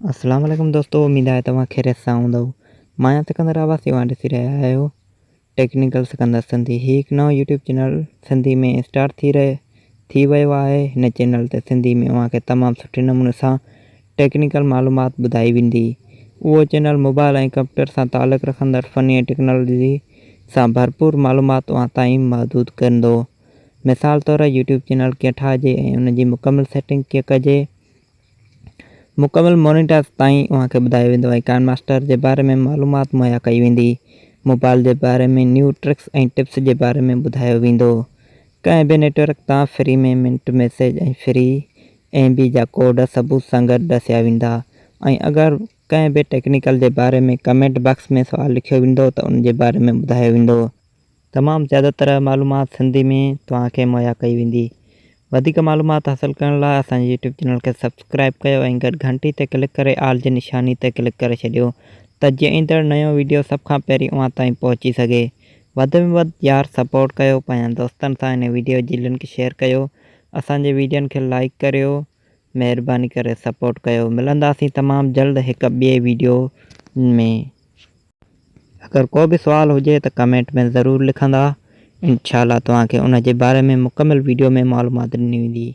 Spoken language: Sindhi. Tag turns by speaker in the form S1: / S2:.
S1: اسلام عليڪم دوستو اميد آهي توهان خيريت سان هوندؤ مان آهيان سڪندر عباسي اوهان ڏسي رهيا آهيو ٽيڪنيڪل سڪندر سنڌي هي هڪ نئون يوٽيوب چينل سنڌي ۾ اسٽارٽ ٿي رهي ٿي ويو آهي هن چينل تي سنڌي ۾ اوهان کي تمام سٺي نموني سان ٽيڪنيڪل معلومات ٻڌائي ويندي اهو چينل موبائل ۽ ڪمپيوٽر سان تعلق رکندڙ فني ۽ ٽيڪنالاجي سان ڀرپور معلومات اوهان تائين محدود ڪندو مثال طور يوٽيوب چينل ڪيئن ٺاهجي ۽ ان جي مڪمل سيٽنگ ڪيئن ڪجي مڪمل مونيٽائز تائين اوهان کي ٻڌايو ويندو ۽ ڪائن ماسٽر جي باري ۾ معلومات مهيا ڪئي ويندي. موبائل جي باري ۾ نيو ٽرڪس ۽ ٽپس جي باري ۾ ٻڌايو ويندو. ڪنهن به نيٽورڪ تان free ۾ minute message ۽ free M B جا ڪوڊ ثبوت سان گڏ ڏسيا ويندا ۽ اگر ڪنهن به ٽيڪنيڪل جي باري ۾ ڪمينٽ باڪس ۾ سوال لکيو ويندو ته ان جي باري ۾ ٻڌايو ويندو. تمام زياده طرح معلومات سنڌي ۾ توهان کي مهيا ڪئي ويندي. وڌيڪ معلومات حاصل ڪرڻ لاء اسان جي يوٽيوب چينل کي سبسڪرائيب ڪيو ۽ گڏ گهنٽي تي ڪلڪ ڪري آل جي نشاني تي ڪلڪ ڪري ڇڏيو ته جيئن ايندڙ نيو وڊيو سڀ کان پهرين اوهان تائين پهچي سگهي. وڌ ۾ وڌ يار سپورٽ ڪيو پنهنجن دوستن سان هن وڊيو جي لنڪ شيئر ڪيو اسان جي وڊين کي لائيڪ ڪريو مهرباني ڪري سپورٽ ڪيو ملنداسين تمام جلد هڪ ٻئي وڊيو ۾. اگر ڪو به سوال هجي ته ڪمينٽ ۾ ضرور لکندا انشاء الله توهان کي ان جي باري ۾ مڪمل ويڊيو ۾ معلومات ڏني ويندي.